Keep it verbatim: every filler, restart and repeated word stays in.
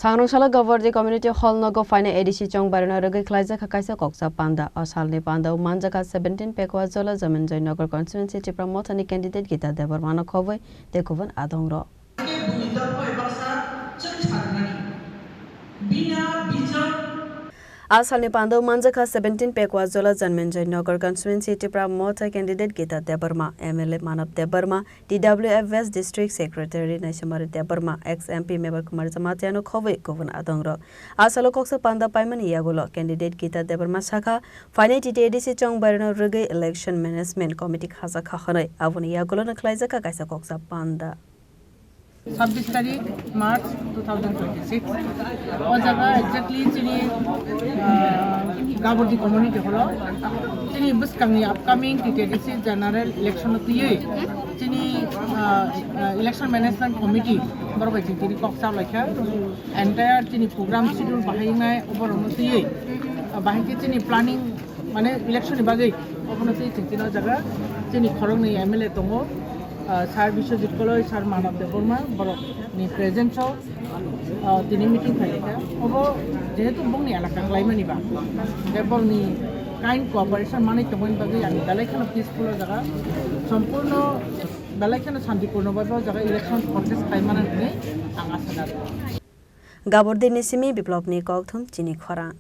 Thangrwngsalo Gabordi Community Hall nogo phainai A D C chongbarino rwgwi khlaijak kha kaisa koksa panda. O salni pandao manjak kha seventeen Pekwa Jola Janmenoy Nagar Constituency Tipra Mothani candidate Gita Debbarmano khobwi tei kubun adongrok. A salni pandao manjak kha seventeen Pekwa Jola Janmenoy Nagar Constituency Tipra Motha candidate Gita Debbarma, M L A Manav Debbarma, T W F West District Secretary Naishamari Debbarma, ex M P Mebar Kumar Jamatiano khobwi kubun adongrok. A salo koksa panda paimani yagulo candidate Gita Debbarma sakha, phainai T T A D C chongbarino rwgwi election management committee khajak kha hwnwi. Aboni yagulo no khlaijak kha kaisa koksa panda. Sabbish tarik March two thousand twenty-six. O jaga exactly chini, ah, Gabordi community holo. Chini bwskangni upcoming T T A D C general election o twiwi chini, ah, ah, election management committee borok bai chini kok chalaikha. Entire chini program schedule bahai wngnai oborokno twiwi, ah, bahai khe chini planning mane election ni bagwi obono twi chwng chini o jaga chini khoroknwi M L A tongo, ah, Sir Biswajit Koloi, Sir Manav Debbarma, borok ni presence o, ah, tini meeting khaikha. Obo jehetu bongni elaka khlaimani ba, tei borokni kind cooperation manwi tongmani bagwi ang belai kheno peaceful o jaga, sompurno belai kheno santipurno bagwi o jaga election contest khlaimani hinwi ang asa nago. Gabordini simi Biplobni kokthum chini khorang.